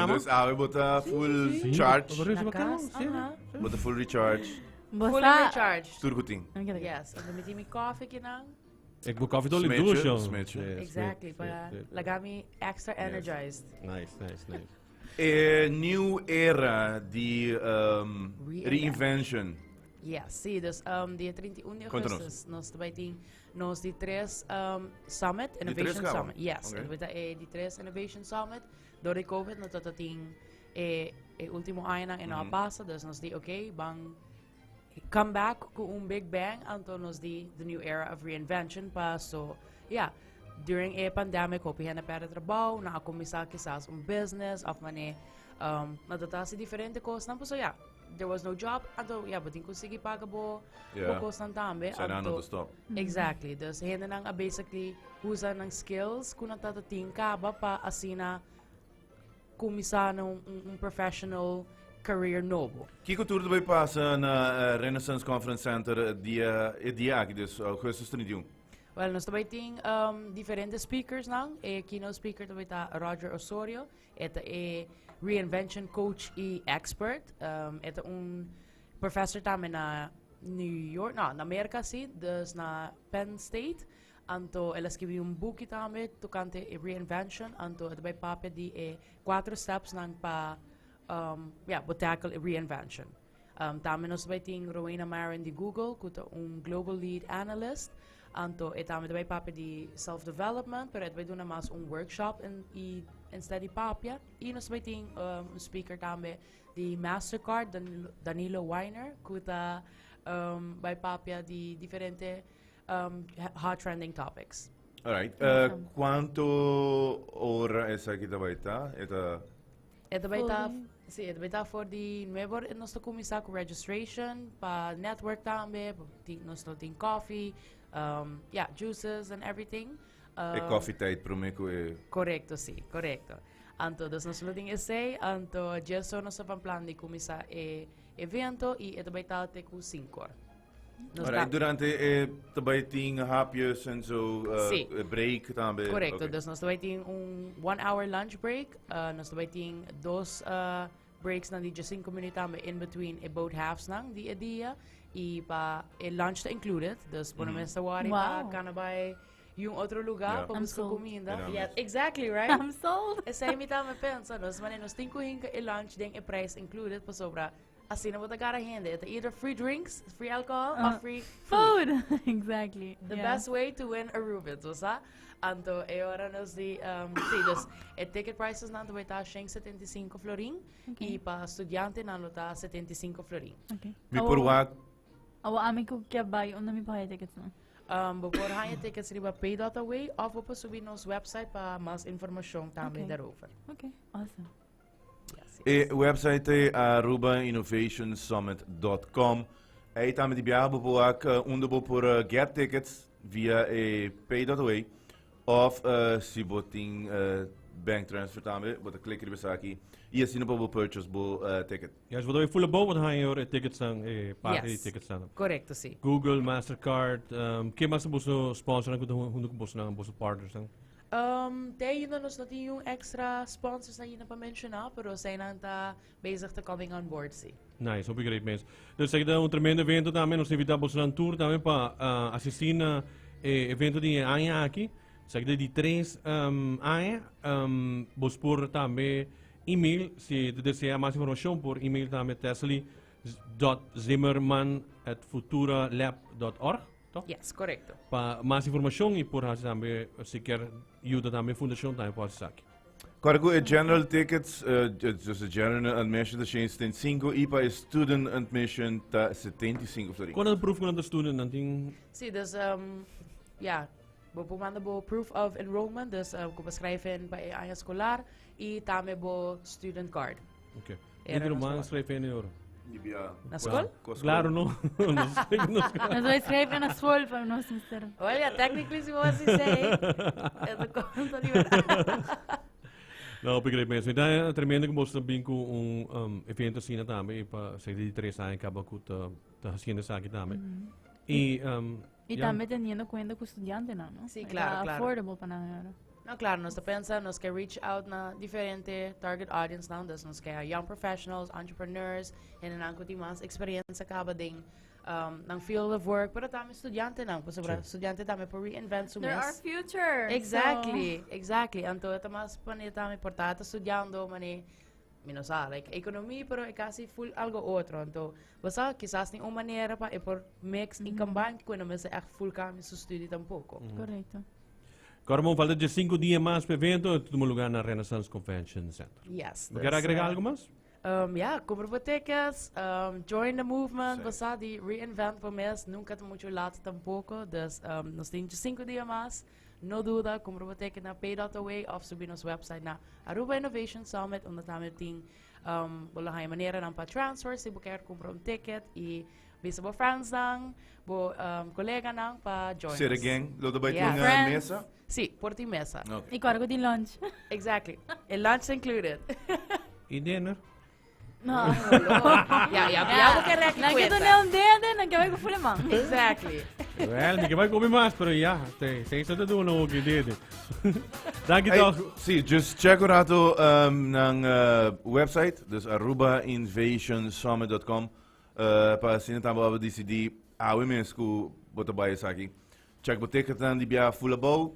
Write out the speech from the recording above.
Cama. Dus awe bo ta full Sí, charge. bo Na ta cas, sí. aha. Bo ta full recharge. Bo Fully sa- recharged. Tur ku tin. Ok, ok. Yes, en dan met mi koffie kinan. Ik bo koffie doli Smeetje, douche, jong. smeetje. Sí, Exactly, smeet, pa smeet. laga mi extra energized. Nice, nice, nice. E new era di Reinvent. reinvention. Yes, sí, dus dia 31 di Conta nos. augustus nos ta bay tin nos di tres summit, Di tres Innovation caba? Summit. Yes, Okay. okay. e di tres Innovation Summit. Door di COVID no tata tin e ultimo añanan e no a pasa, dus nos di okay, ban come back cu un big bang, anto nos di the new era of reinvention pa so, yeah, during e pandemic hopi hende a perde trabou, nan a cuminsa kisas un business of mane nan ta haci diferente cosnan, paso yeah, there was no job, anto yeah, bo tin cu sigui paga bo bo cosnan tambe, Sa nan no anto ta stop. Exactly, dus hendenan a basically usa nan skills cu nan tata tin caba pa asina cuminsa na un professional career nobo. Kiko tur ta bay pasa na Renaissance Conference Center dia e dia aki, dus augustus 31? Well, nos ta bay tin diferente speakers nan. E keynote speaker ta bay ta Roger Osorio. E ta e reinvention coach y expert. E ta un professor tambe na New York, no, na Merca si, dus na Penn State. Anto el a skibi un buki tambe tocante e reinvention. Anto e ta bay papia di e cuatro steps nan pa ya, bo tackle e reinvention. Tambe nos ta bay tin Rowena Marin di Google, cu ta un Global Lead Analyst. Anto e tambe ta bay papia di self-development, pero e ta bay duna mas un workshop en, y instead di papia. Y nos ta bay tin un speaker tambe di Mastercard, Danilo Weiner, cu ta bay papia di diferente hot trending topics. Alright. Cuanto ora esaki ta bay ta? E ta E ta bay ta, Full. sí, e ta bay ta for di nuebe or nos ta cuminsa cu registration pa network tambe, pa tin, nos lo tin coffee, yeah, juices and everything. E coffee tijd prome cu e Correcto, sí, correcto. Anto, dus nos lo tin esey, anto djes or nos ta van plan di cuminsa e evento y e ta bay ta te cu cinco or. Nos Alright, durante e ta bay tin hapjes en zo, Sí. break tambe. Correcto, Ok. dus nos ta bay tin un 1 hour lunch break, nos ta bay tin dos breaks nan di 5 minuut tambe in between e both halves nan di e dia y pa e lunch ta included, dus bo no mester worry pa cana bay y un otro lugar pa I'm busca sold. cuminda. Era Yeah, mes. exactly, right? I'm sold. Esey mi tambe pensa, nos manera nos tin cu hinca e lunch den e prijs included pasobra Asina bo ta gara hende. E ta either free drinks, free alcohol, of free food. Food! Exactly. The best way to win a Rubens, bo sa? Anto e ora nos di, sí, dus e ticket prices nan ta bay ta 175 florin y pa studiante nan lo ta 75 florin. Okay. Mi por wak. Awo ami ku ke bai unda mi por haya tickets nan? Bo por haya tickets riba pay.away of bo por subi nos website pa mas informacion tambe daarover. Okay, awesome. E website ta arubainnovationsummit.com. Ei tambe di biaha bo por wak unda bo por get tickets via e pay.away of si bo tin bank transfer tambe bo ta click riba esaki y asina por bo purchase bo ticket. Ja, bo ta bay full abou bo ta haña e ticketsnan, e parti di Yes. ticketsnan. Correcto, sí. Google, Mastercard, ke mas ta boso sponsornan ku ta hunto ku bosonan, boso partnersnan? Te ainda nos no tin un extra sponsors ainda pa menciona, pero eseinan ta bezig ta coming on board, sí. Nice, hopi great mes. Dus esaki ta un tremendo evento tambe, nos ta invita bosonan tur tambe pa asisti na e evento di e aña aki. Esaki ta di tres aña. Bos por tambe email si ta desea mas informacion por email tambe Thessaly dot Zimmerman at futuralab dot org. Toch? Yes, correcto. Pa mas informacion y por haci tambe, si kier yuda tambe fundacion tambe por haci esaki. Corre cu e general tickets, dus e general admission ta 175 y pa e student admission ta 75 florin. Con nan proof cu nan ta student? Nan tin. Sí, dus, ja, bo por manda bo proof of enrollment, dus cu bo schrijf in pa e aña escolar y tambe bo student card. Ok. Era Era na man school. schrijf in euro. Na school? Claro, no. No schrijf na school. Nos vai schrijven na school pa nos mister. Well, ja, technically si bo así say. E ta conta di verdad. No, begrijp mes. Mi ta tremendo ku boso ta bin ku un evento asina tambe i pa seki di tres aña kaba ku ta ta haciendo esaki tambe. I I ja. tambe teniendo cuenta ku studiantenan, no? Sí, E claro, ta claro. affordable pa nan ahora. No, claro, nos ta pensa, nos ke reach out na diferente target audience nan, dus nos ke young professionals, entrepreneurs, hendenan ku tin mas experiencia kaba den nan field of work, pero tambe studiantenan, pasobra studiante tambe por reinvent su They're our mes. future. Exactly. Anto e ta mas pone tambe por ta ta studiando, mane, mi no sa, like economie, pero e casi full algo otro. Anto, bo sa, kisas tin un manera pa e por mix y combine, ku no mester echt full cambia su studie tampoco. So, correcto. Cormon, falta di 5 dia mas pa e evento, tuma lugar na Renaissance Convention Center. Yes. Bo kier Dus, agrega algo mas? Yeah, cumpra bo tickets, join the movement, Si. Bo sa di reinvent bo mes, nunca ta mucho laat tampoco, dus nos tin 5 dia mas, no duda, cumpra bo ticket na pay.away of subi nos website na Aruba Innovation Summit, unda tambe tin bo lo haya maneranan pa transfer si bo kier cumpra un ticket y bisa bo friends nan, bo coleganan pa join Ser us. again, lo bay Yeah. tin Friends. mesa? Si, por tin mesa. Okay. Y cuando tin lunch. Exactly. E lunch included. Y dinner? No. Ya, bo kier Nan ke cuenta. duna un dedo, nan ke bay cu full man. Exactly. Well, mi ke bay come mas, pero ja, te, sei sa te doen ook idee. Dank je Hey, toch. Si, just check un rato nan website, dus arubainnovationsummit.com, pa asina tambe bo decidi awe mes cu bo ta bay esaki. Check bo ticket nan di bia full abou.